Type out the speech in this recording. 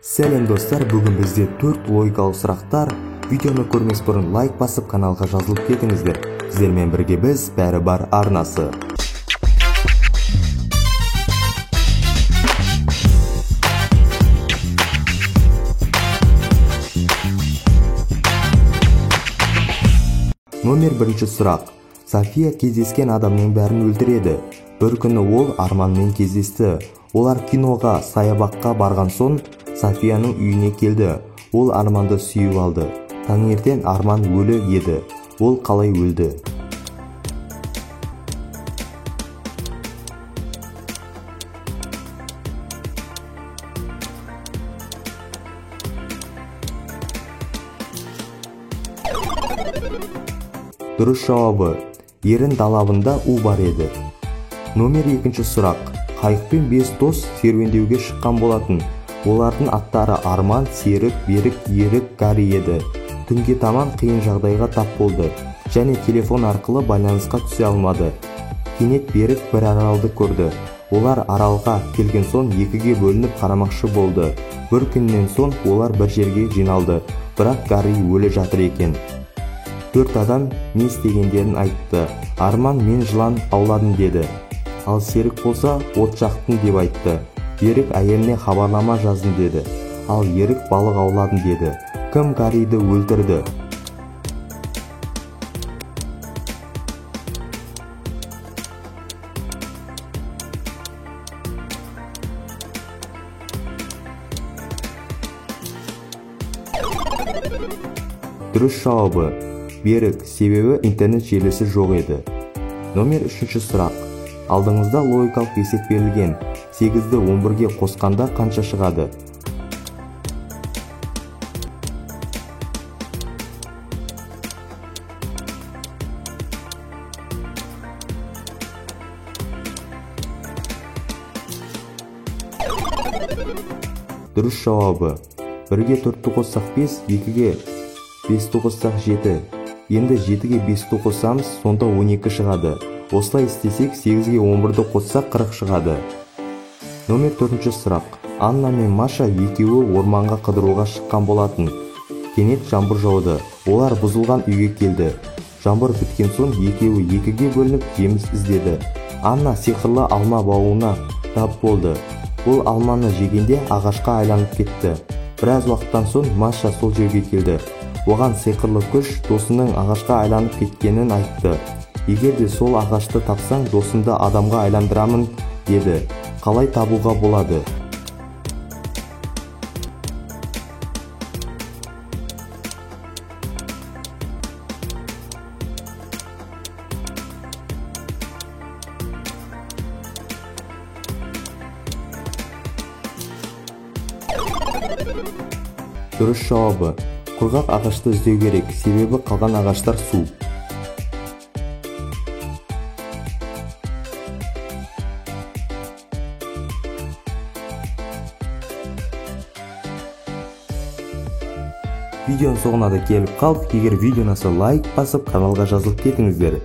Сәлем достар, бүгін бізде 4 логикалық сұрақтар. Видеоны көрмес бұрын лайк басып каналға жазылып кетіңіздер. Сіздермен бірге біз Бәрі бар арнасы. Номер 1 сұрақ. София кездескен адамның бәрін өлтіреді. Бір күні ол Арманмен кездесті. Олар киноға, саябаққа барған соң Софияның үйіне келді. Ол Арманды сүйіп алды. Таңертең Арман өлі еді. Ол қалай өлді? Дұрыс жауабы: ерін далабында у бар еді. Номер 2 сұрақ. Қайықпен 5 дос серуендеуге шыққан болатын. Олардың аттары Арман, Серік, Берік, Ерік, Гарри еді. Түнге таман қиын жағдайға тап болды және телефон арқылы байланысқа түсе алмады. Кенет Берік бір аралды көрді. Олар аралға келген соң екіге бөлініп қарамақшы болды. Бір күннен соң олар бір жерге жиналды, бірақ Гарри өлі жатыр екен. 4 адам не істегендерін айтты. Арман мен жылан ауладым деді. Ал Серік болса от жақтым деп айтты. Берік әйеліне хабарлама жаздым деді. Ал Ерік балық ауладым деді. Кім Гарриді өлтірді? Дұрыс жауабы: Берік, себебі интернет желісі жоқ еді. Номер 3 сұрақ. Алдыңызда логикалық есеп берілген. 8-ді 11-ге қосқанда қанша шығады? Дұрыс жауабы: 1-ге 4-ті қоссақ 5, 2-ге 5-ті қоссақ 7. Енді 7-ге 5-ті қоссамыз, сонда 12 шығады. Осылай істесек, 8-ге 11-ді қоссақ 40 шығады. Номер 4 сұрақ. Анна мен Маша екеуі орманға қыдыруға шыққан болатын. Кенет жаңбыр жауды. Олар бұзылған үйге келді. Жаңбыр біткен соң екеуі екіге бөлініп жеміс іздеді. Анна сиқырлы алма бауына тап болды. Ол алманы жегенде ағашқа айланып кетті. Біраз уақыттан соң Маша сол жерге келді. Оған сиқырлы күш досының ағашқа айланып кеткенін айтты. Егер де сол ағашты тапсаң, досымды адамға айландырамын деді. Қалай табуға болады? Дұрыс жауабы: құрғақ ағашты іздеу керек, себебі қалған ағаштар су. Видеоның соңына да келіп қалдық. Егер видео ұнаса лайк басып, каналға жазылып кетіңіздер.